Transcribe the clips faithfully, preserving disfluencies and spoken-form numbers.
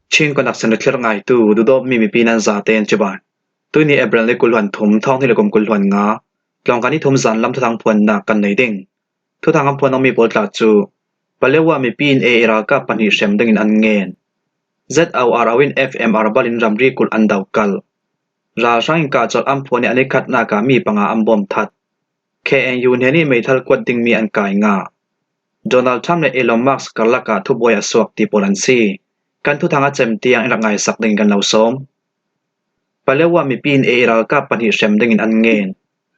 Chin Connection thlir ngaitu, dudawpmi mipi nan zaten cibai. Tuni April ni kul hluan thum, thawng hnih le kum kul hluan nga, tlawngkai ni thum zan lam thuthang phuannak kan nei ding. Thuthang an phuan awmi pawl tla cu Paletwa mipi in A A ralkap pahnih hrem dingin an ngen. Z O R O in F M R balin ramri kulh an dokalh. Ralhrang in kahcolh an phuan i an i khatnak ah mi panga an bawm that. K N U hnen i meithal kuat dingmi an kai ngah. Donald Trump le Elon Musk karlak ah thubuai a suak ti pawl an si. Kan thuthang a cem tiang in rak ngaisak dingin kan lo sawm. Paletwa mipi in A A ralkap pahnih hrem dingin an ngen.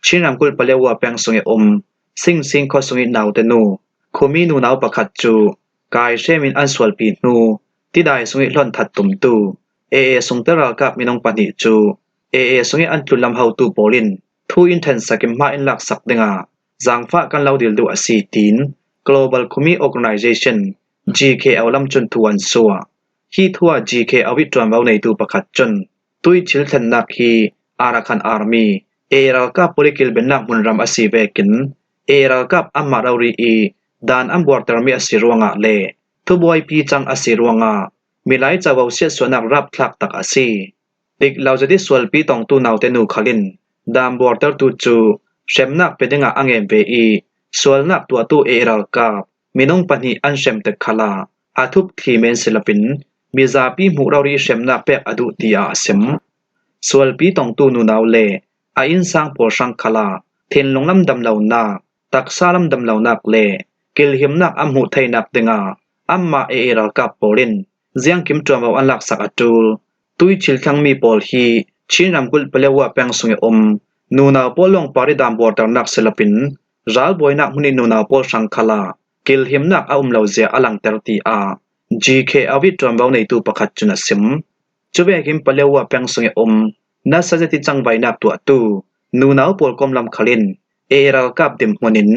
Chin ramkulh Paletwa peng sung i um Sing Sing khuasung i naute nu, khumi nunau pakhat cu kai hrem in an sualpi hnu, tidai sung i hlon that tumtu A A sungtel ralkap minung pahnih cu A A sung i an tlunlam hotu pawl in thu in ṭhensak in hma in laksak dingah zaangfah kan lo dil duh a si, tiin Global Khumi Organization, G K O lam cun thu an suah. Hi thu ah G K O i ṭuanvo neitu pakhat cun tuichil thlennak hi Arakan Army, A A ralkap pawl i kilvennak hmunram a si vekin A A ralkap anmah rori i dan an buartermi a si ruangah le thubuaipi cang a si ruangah milai covo siatsuahnak rapthlak tak a si. Dik lo zet i sualpi tongtu naute nu khal in dan buartertu cu hremnak pe dingah a ngen ve i sualnak tuahtu A A ralkap minung pahnih an hrem tek khalah a thup thli men si lopin mizapi hmuh rori hremnak pek a duh tiah a sim. Sualpi tongtu nunau le a innsang pawl hrang khalah thinlung lam damlonak, taksa lam damlonak le kilhimnak an hmuh theinak dingah anmah A A ralkap pawl in ziangkim ṭuanvo an laksak a ṭul. Tuichil thlangmi pawl hi Chin ramkulh Paletwa peng sung i um nunau pawl lawng par i dan buarternak si lopin ralbuainak hmun i nunau pawl hrang khalah kilhimnak a um lo zia a langter, tiah G K O i ṭuanvo neitu pakhat cun a sim. Cuvekin Paletwa peng sung i um nasa zet i cangvainak tuahtu nunau pawl komlam khal in A A ralkap dinhmun in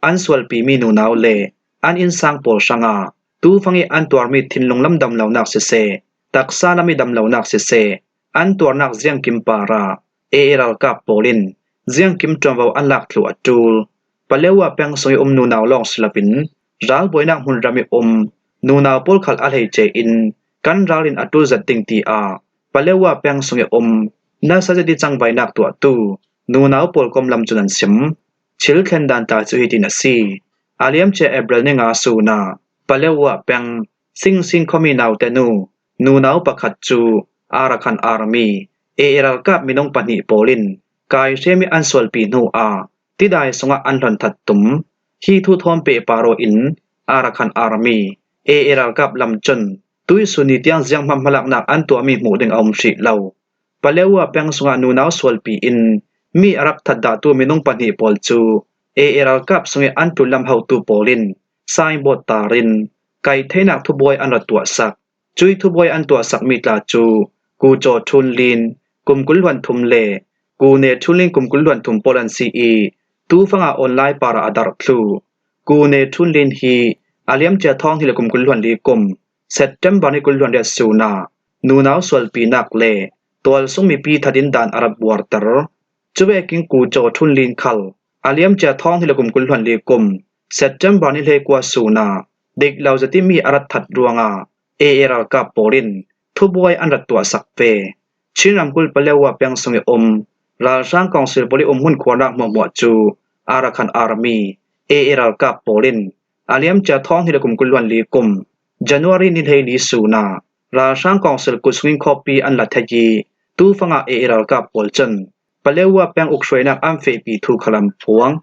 an sualpimi nunau le an innsang pawl hrangah tufang i an tuarmi thinlung lam damlonak siseh, taksa lam i damlonak siseh, an tuarnak ziangkim parah A A ralkap pawl in ziangkim ṭuanvo an lak thluh a ṭul. Paletwa peng sung i um nunau lawng si lopin ralbuainak hmunram i um nunau pawl khal a hleice in kan ral in a ṭul zet ding, tiah Paletwa peng sung i um nasa zet i cangvainak tuahtu nunau pawl komlam cun an sim. Thil thlen dan tla cu hitin a si. A liamcia April ni nga sun ah Paletwa peng Sing Sing khuami naute nu, nunau pakhat cu Arakan Army, A A ralkap minung pahnih pawl in kai hrem i an sualpi hnu ah tidai sungah an hlon that tum. Hi thu thawn pehpar aw in Arakan Army, A A ralkap lam cun tuisun ni tiang zianghman hmalaknak an tuahmi hmuh ding a um hrih lo. Paletwa peng sungah nunau sualpi in mi a rak that dahtu minung pahnih pawl cu A A ralkap sung i an tlunlam hotu pawl in signboard tar in kaih theinak thubuai an rak tuahsak. Cui thubuai an tuahsakmi tla cu Ku Caw Ṭhun Lin, kum kul hluan thum le Ku Ne Ṭhun Lin, kum kul hluan thum pawl an si i tufang ah online par ah a darh thluh. Ku Ne Ṭhun Lin hi a liamcia thawng hnih le kum kul hluan li kum September ni kul hluan riat sun ah nunau sualpinak le tualsung mipi that in dan a rak buarter. Cuvekin Ku Caw Ṭhun Lin khal a liamcia thawng hnih le kum kul hluan li kum September ni hleikua sun ah dik lo zet i mi a rak that ruangah A A ralkap pawl in thubuai an rak tuahsak ve. Chin ramkulh Paletwa peng sung i um ralhrang kawngsil pawl i umhmun khuarnak hmuahhmuah cu Arakan Army, A A ralkap pawl in a liamcia thawng hnih le kum kul hluan li kum January ni hleili sun ah ralhrang kawngsil kut sungin khawppi an la thei i tufang ah A A ralkap pawl cun Paletwa peng ukhruainak an fehpi thu khal an phuang.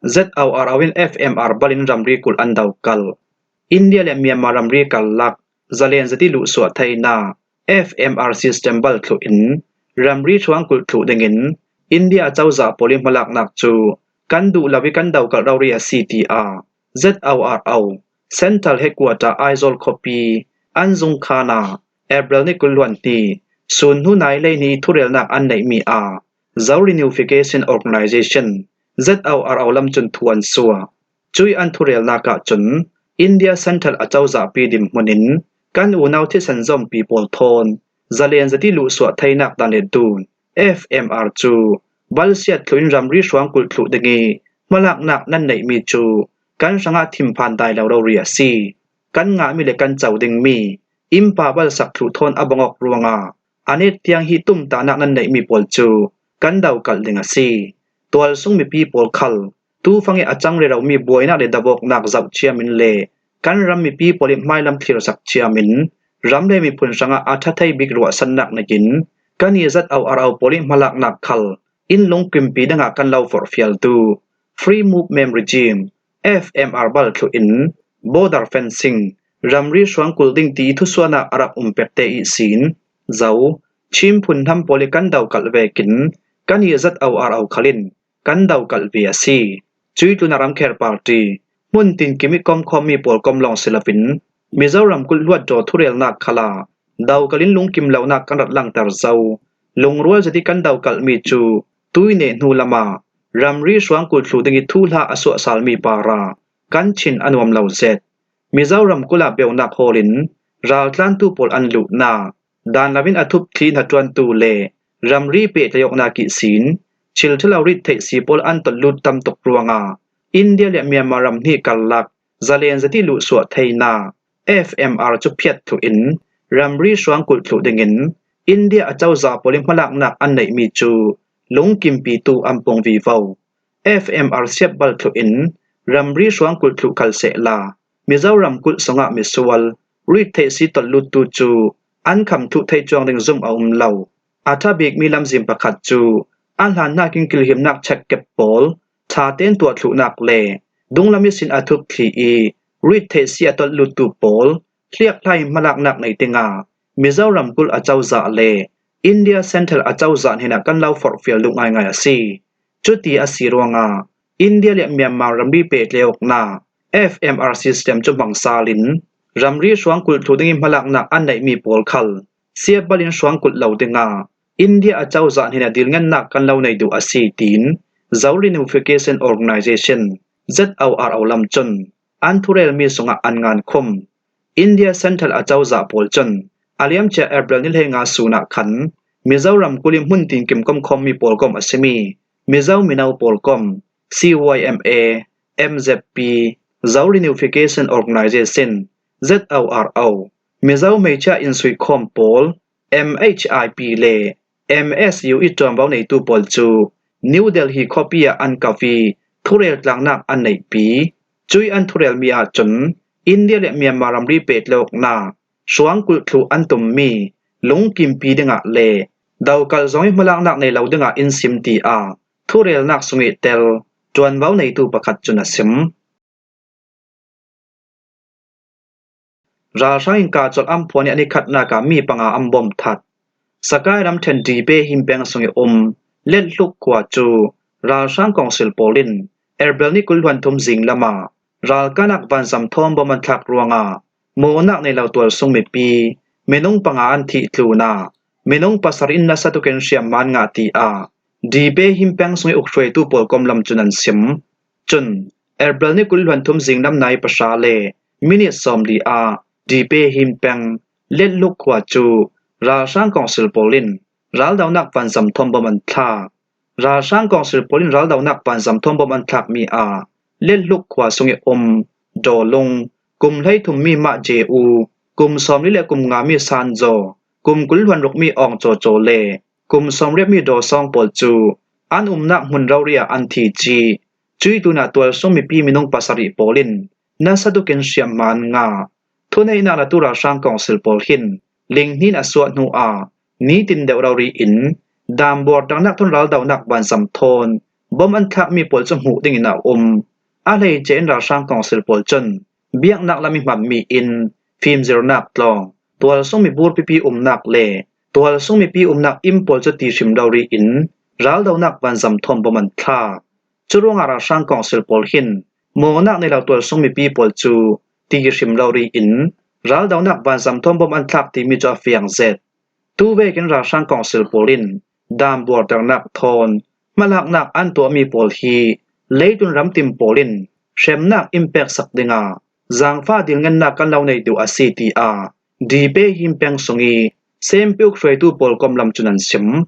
Z O R O in F M R balin ramri kulh an dokalh. India le Myanmar ramri karlak zalen zet i luhsuah theihnak F M R system bal thluh in ramri hruang kulh thluh dingin India cozah pawl i hmalaknak cu kan duh lo i kan dokalh rori a si, tiah Z O R O Central Headquarter Aizawl khuapi an zung khan ah April ni kul hluan hnih sun hnu nai lei hnih thurelnak an neihmi ah Zo Reunification Organization, Z O R O lam cun thu an suah. Cui an thurelnak ah cun India Central a cozahpi dinhmun in kan unau thisen zompi pawl thawn zalen zet i luhsuah theihnak dan le dun F M R cu balsiat thluh in ramri hruang kulh thluh ding i hmalaknak nan neihmi cu kan hrangah thinphan dai lo rori a si. kan ngahmi le kan co dingmi, innpa balsak thluh thawn a bang awk ruangah a net tiang hi tumtahnak nan neihmi pawl cu kan dokalh ding a si. Tualsung mipi pawl khal tufang ih a cang reromi buainak le davawknak zoh ciamin le kan ram mipi pawl ih hmailam thlirsak ciamin ram le miphun hrangah a ṭha thei bik ruahsannak neiin kan i Z O R O pawl ih hmalaknak khal in lungkimpi dingah kan lo forhfialtu Free Movement Regime, F M R bal thluh in border fencing, ramri hruang kulh ding ti thusuahnak a rak um pekte ihsin zo, Chin phunhnam pawl ih kan dokalh vekin kan i Z O R O khal in kan dokalh ve a si. Cuih tlunah ramkhel party hmun tinkim ih komkhawmmi pawl kom lawng si loin Mizoram kulh hluat daw thurelnak khalah dokalh in lungkim lonak kan rak langter zo. Lungrual zet ih kan dokalhmi cu tuineh hnu lamah ramri hruang kulh thluh ding ih thuhla a suahsalmi parah kan thin a nuam lo zet. Mizoram kulh ah beunak hawlin raltlantu pawl an luhnak, dan loin a thup thli hnaṭuantu le ramri pehtlai awknak ihsin thil ṭha lo rit theih si pawl an tawlh lut tam tuk ruangah India le Myanmar ram hnih karlak zalen zet ih luhsuah theinak F M R cu phiat thluh in ramri hruang kulh thluh dingin India acozah pawl ih hmalaknak an neihmi cu lungkimpitu an pung vivo. F M R siap bal thluh in ramri hruang kulh thluh khal sehla Mizoram kulh sungah misual rit theih si tawlh luttu cu an kham thluh thei cuang ding zum a um lo. A ṭha bikmi lamzin pakhat cu a hlan hnakin kilhimnak check kep pawl ṭha tein tuah thluhnak le dunglam ihsin a thup thli ih rit theih si a tawlh luttu pawl hliakhlai hmalaknak nei dingah Mizoram kulh acozah le India Central acozah hnenah kan lo forhfial duh ngaingai a si. Cuti a si ruangah India le Myanmar ramri pehtlai awknak F M R system cu hmang salin ramri hruang kulh thluh ding ih hmalaknak an neihmi pawl khal siap balin hruang kulh lo dingah India acozah hnenah dilngennak kan lo nei duh a si, tiin Zo Reunification Organization, Z O R O lam cun an thurelmi sungah an ngan khum. India Central acozah pawl cun a liamcia April ni hleinga sun ah khan Mizoram kulh ih hmun tinkim komkhawmmi pawl kom a simi Mizo mino pawl kom, C Y M A, M Z P, Zo Reunification Organization, Z O R O, Mizo hmeichia insuihkhawm pawl, M H I P le M S U ih ṭuanvo neitu pawl cu New Delhi khuapi ah an kau ih thurel tlangnak an neihpi. Cuih an thurelmi ahcun India le Myanmar ramri pehtlai awknak hruang kulh thluh an tummi lungkimpi dingah le dokalh zong ih hmalaknak nei lo dingah in sim, tiah thurelnak sung ih tel ṭuanvo neitu pakhat cun a sim. Ralhrang in kahcolh an phuan ih a ni khatnak ah mi panga an bawm that. Sakai ramṭhen Dipe Him peng sung ih um Lethluk khua cu ralhrang kawngsil pawl in April ni kul hluan thum zing lamah ralkahnak vanzam thawn bawm an thlak ruangah mawhnak nei lo tualsung mipi minung panga an thih tlunah minung pasarih in nasa tukin hriamhma an ngah, tiah Dipe Him peng sung ih ukhruaitu pawl kom lam cun an sim. Cun April ni kul hluan thum zing lam nai pahra le minit sawmli ah Dipe Him peng Lethluk khua cu ralhrang kawngsil pawl in raldonak vanzam thawn bawm an thlak. Ralhrang kawngsil pawl in raldonak vanzam thawn bawm an thlakmi ah Lethluk khua sung ih um Dawlung, kum hleithummi Mah Je U, kum sawmli le kum ngami San Zaw, kum kul hluan rukmi Awng Caw Caw le kum sawmriatmi Daw Sawng pawl cu an umnak hmun rori ah an thi cih. Cuih tlunah tualsung mipi minung pasarih pawl in nasa tukin hriamhma an ngah. Thuneihnak latu ralhrang kawngsil pawl hin linghnin a suah hnu ah nitin deuh rori in dam buarternak thawn raldonak vanzam thawn bawm an thlakmi pawl cu hmuh dingin a um. A hleice in ralhrang kawngsil pawl cun biaknak lam ih hmanmi in fimzirnak tlawng, tualsung miburpipi umnak le tualsung mipi umnak inn pawl cu ti hrim rori in raldonak vanzam thawn bawm an thlak. Curuangah ralhrang kawngsil pawl hin mawhnak nei lo tualsung mipi pawl cu ti hrim rori in raldonak vanzam thawn bawm an thlak timi cu a fiang zet. Tu vekin ralhrang kawngsil pawl in dam buarternak thawn hmalaknak an tuahmi pawl hi leitlun ramtin pawl in hremnak in peksak dingah zaangfah dilngennak kan lo nei duh a si, tiah Dipe Him peng sung ih sempi ukhruaitu pawl kom lam cun an sim.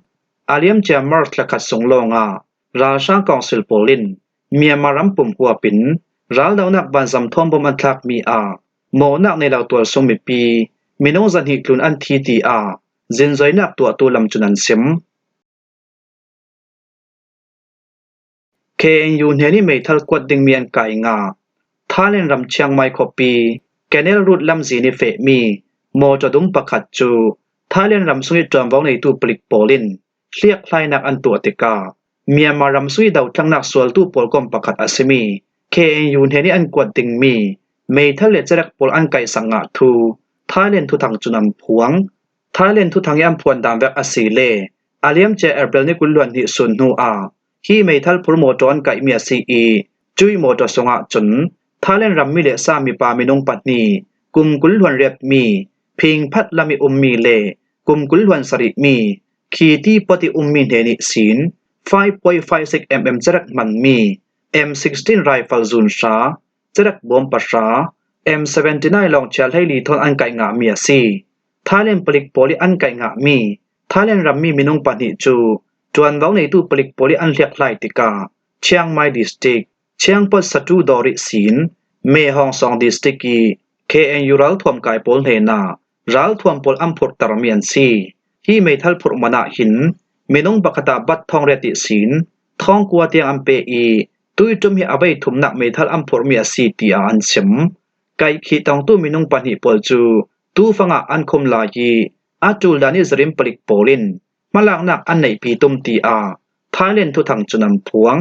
A liamcia March thla khat sung lawngah ralhrang kawngsil pawl in Myanmar ram pum huap in raldonak vanzam thawn bawm an thlakmi ah mawhnak nei lo tualsung mipi minung zahnih tlun an thi, tiah zinzoinak tuahtu lam cun an sim. K N U hnen ih meithal kuat dingmi an kai ngah. Thailand ram Chiang Mai khuapi Canal Road lamzin ih fehmi mawtaw dum pakhat cu Thailand ram sungih ṭuanvo neitu palik pawl in hliakhlainak an tuah tikah Myanmar ram sungih dothlennak sualtu pawl kawm pakhat a simi K N U hnen ih an kuat dingmi meithal le cerek pawl an kaihsak ngah thu Thailand thuthang cun an phuang. Thailand thuthang ih an phuan dan vek a si le a liamcia April ni kul hluan hnih sun hnu ah hi meithal phur mawtaw an kaihmi a si ih cuih mawtaw sungah cun Thailand rammi le sa mipa minung pahnih kum kul hluan riatmi phingphat lam ih ummi le kum kul hluan sarihmi khiti pot ih ummi hnen ihsin five point five six mm cerek hmanmi M sixteen rifle zun hra, cerek bawm pahra, M seventy nine lawngchia hleili thawn an kaih ngahmi a si. Thailand palik pawl ih an kaih ngahmi Thailand rammi minung pahnih cu ṭuanvo neitu palik pawl ih an hliakhlai tikah Chiang Mai District, Chiang Pot Satu dawr ihsin Mae Hong Son District ih K N U ralthuam kai pawl hnenah ralthuam pawl an phurhtermi an si. Hi meithal phurh man ah hin minung pakhat ah bat thawng riat ihsin thawng kua tiang an pe ih tuiṭum hi a vei thumnak meithal an phurhmi a si, tiah an sim. Kaihkhih tongtu minung pahnih pawl cu tufang ah an khum lai ih a ṭul dan ih zarim palik pawl in hmalaknak an neihpi tum, tiah Thailand thuthang cun an phuang.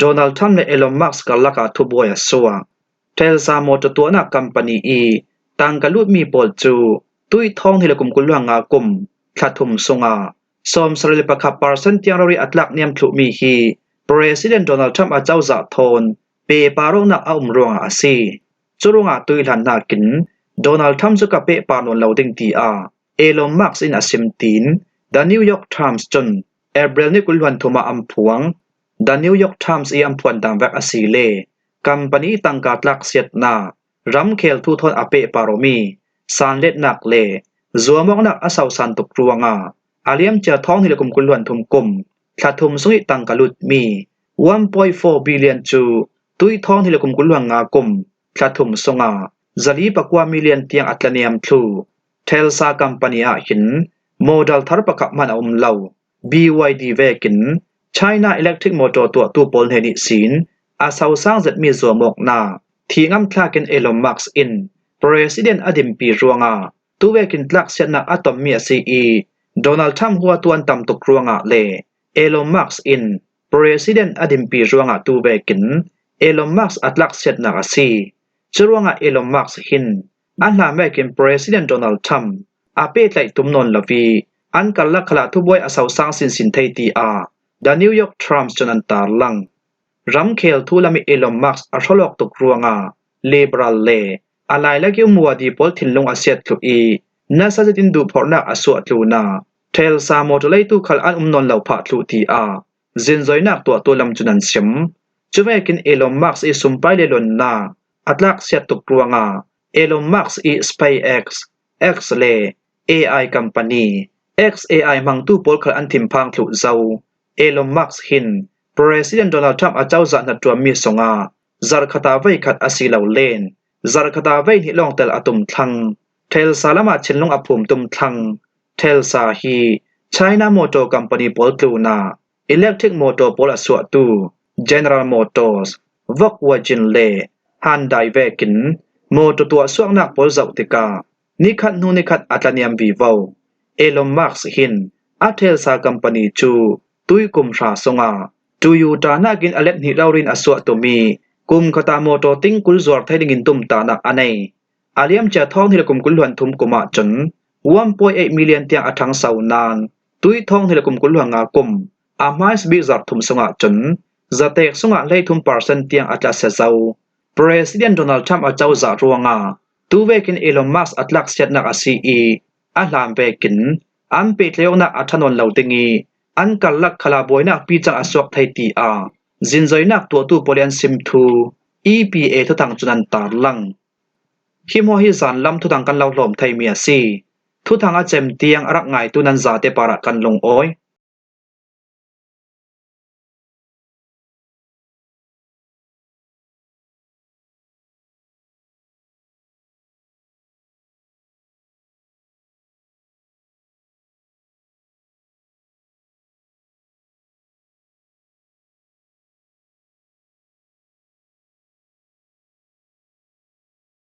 Donald Trump le Elon Musk karlak ah thubuai a suak. Tesla mawtaw tuahnak company ih tangka lutmi pawl cu tuih thawng hnih le kum kul hluan nga kum thla thum sungah sawmsarih le pakhat percent tiang rori a tlak niam thluhmi hi President Donald Trump a cozah thawn pehpar awknak a um ruangah a si. Curuangah tuih hlan hnakin Donald Trump cu ka pehpar nawn lo ding, tiah Elon Musk in a sim, tiin The New York Times cun April ni kul hluan thum ah an phuang. The New York Times ih an phuan dan vek a si le company tangka tlaksiatnak ramkhel thu thawn a pehpar awmi sanletnak le zuamawknak a sausan tuk ruangah a liamcia thawng hnih le kum kul hluan thum kum thla thum sungih tangka lutmi one point four billion cu tuih thawng hnih le kum kul hluan nga kum thla thum sungah zali pakua million tiang a tlaniam thluh. Tesla company ah hin model thar pakhat hman a um lo. B Y D vekin China electric motor tuahtu pawl hnen ihsin a sosang zetmi zuamawknak thih ngam thlakin Elon Musk in President a dinpi ruangah tuvekin tlaksiatnak a tonmi a si ih Donald Trump huatu an tam tuk ruangah le Elon Musk in President a dinpi ruangah tuvekin Elon Musk a tlaksiatnak a si. Curuangah Elon Musk hin a hlan vekin President Donald Trump a pehtlaih tum nawn lo ih an karlak khalah thubuai a sosang sinsin thei, tiah The New York Times cun an tarlang. Ramkhel thu lam ih Elon Musk a hrawlawk tuk ruangah liberal le a lailak ih um uadi pawl thinlung a siat thluh ih nasa zetin duhphorhnak a suah tlunah Tesla mawtaw leitu khal an um nawn lo phah thluh, tiah zinzoinak tuahtu lam cun an sim. Cuvekin Elon Musk ih sumpai le lonnak a tlaksiat tuk ruangah Elon Musk ih SpaceX, X le A I company, X A I hmangtu pawl khal an thinphang thluh zo. Elon Musk hin President Donald Trump a cozah hnaṭuanmi sungah zarhkhat ah veikhat a si lo len zarhkhat ah veihnih lawngtel a tum thlang. Tesla lamah thinlung a phum tum thlang. Tesla hi China Motor Company pawl tlunah electric motor pawl a suahtu General Motors, Volkswagen le Hyundai vekin motor tuahsuaknak pawl zoh tikah nikhat hnu nikhat a tlaniam vivo. Elon Musk hin a Tesla company cu tuikum hra sungah Toyota hnakin a let hnih rori in a suah tum ih kum khat ah motor ting kul zuar thei dingin tumtahnak a nei. A liamcia thawng hnih le kum kul hluan thum kum ahcun one point eight million tiang a ṭhangso nain tuih thawng hnih le kum kul hluan nga kum a hmaisabik zarh thum sungah cun zatek sungah hleithum percent tiang a tlasia zo. President Donald Trump a cozah ruangah tuvekin Elon Musk a tlaksiatnak a si ih a hlan vekin an pehtlaih awknak a ṭha nawn lo ding ih an karlak khalah buainak picang a suak thei, tiah zinzoinak tuahtu pawl ih an sim thu E P A thuthang cun an tarlang. Hi hmuah hi zanlam thuthang kan lo hlawm theimi a si. Thuthang a cem tiang a rak ngaitu nan zate parah kan lungawi.